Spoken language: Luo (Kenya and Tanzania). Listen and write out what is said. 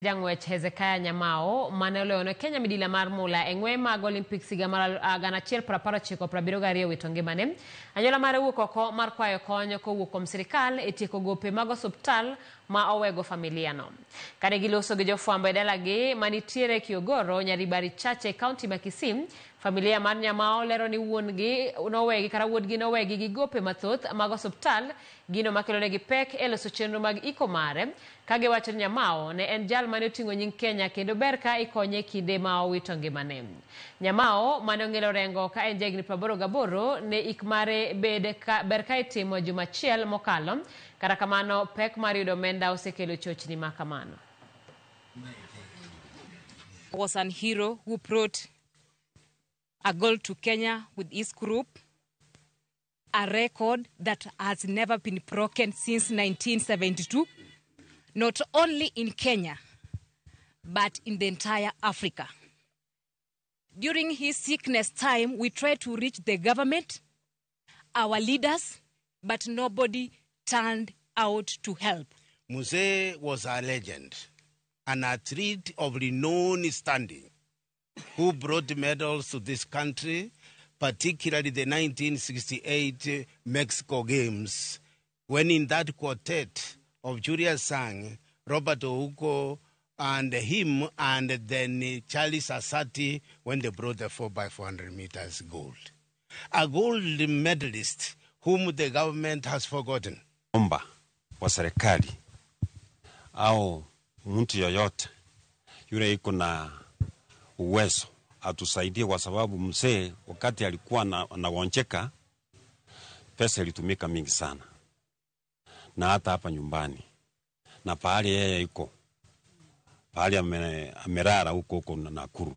Jang'wech Hezekiah Nyamao mane oloyo ne Kenya midila mar mula e ng'we mag Olympics higa mar 1972 wito ngimane. Anyuola mare wuok oko mar kwayo kony kowuok kuom sirikal e tieko gope mag osuptal ma owego familia no. Kane giloso gi jofwambo e dalagi manitiere Kiogoro, Nyaribari Chache, kaunti ma Kisii, familia mar Nyamao lero ni wuon-gi nowegi kata wuodgi nowegi gi gope mathoth mag osuptal, gino makelonegi pek e loso chenro mag iko mare, ka giwacho ni Nyamao ne en jal mane oting'o nying Kenya kendo ber ka ikonye kinde ma owito ngimane. Nyamao mane ong'elo rengo ka en jahigni 88 ne ik mare bed ka, ber ka itimo juma achiel mokalo, kata kamano pek mar yudo omenda osekelo chochni ma kamano. Was an hero who brought a goal to Kenya with his group, a record that has never been broken since 1972, not only in Kenya, but in the entire Africa. During his sickness time, we tried to reach the government, our leaders, but nobody turned out to help. Mzee was a legend, an athlete of renowned standing, who brought medals to this country, particularly the 1968 Mexico Games, when in that quartet of Julius Sang, Robert Ouko, and him, and then Charlie Sasati, when they brought the 4x400 meters gold. A gold medalist whom the government has forgotten. Omba wa serikali au mtu yoyote yule iko na uwezo atusaidie, kwa sababu mzee wakati alikuwa anagonjeka pesa ilitumika mingi sana, na hata hapa nyumbani na pahali yeye iko pahali amelala huko huko Nakuru.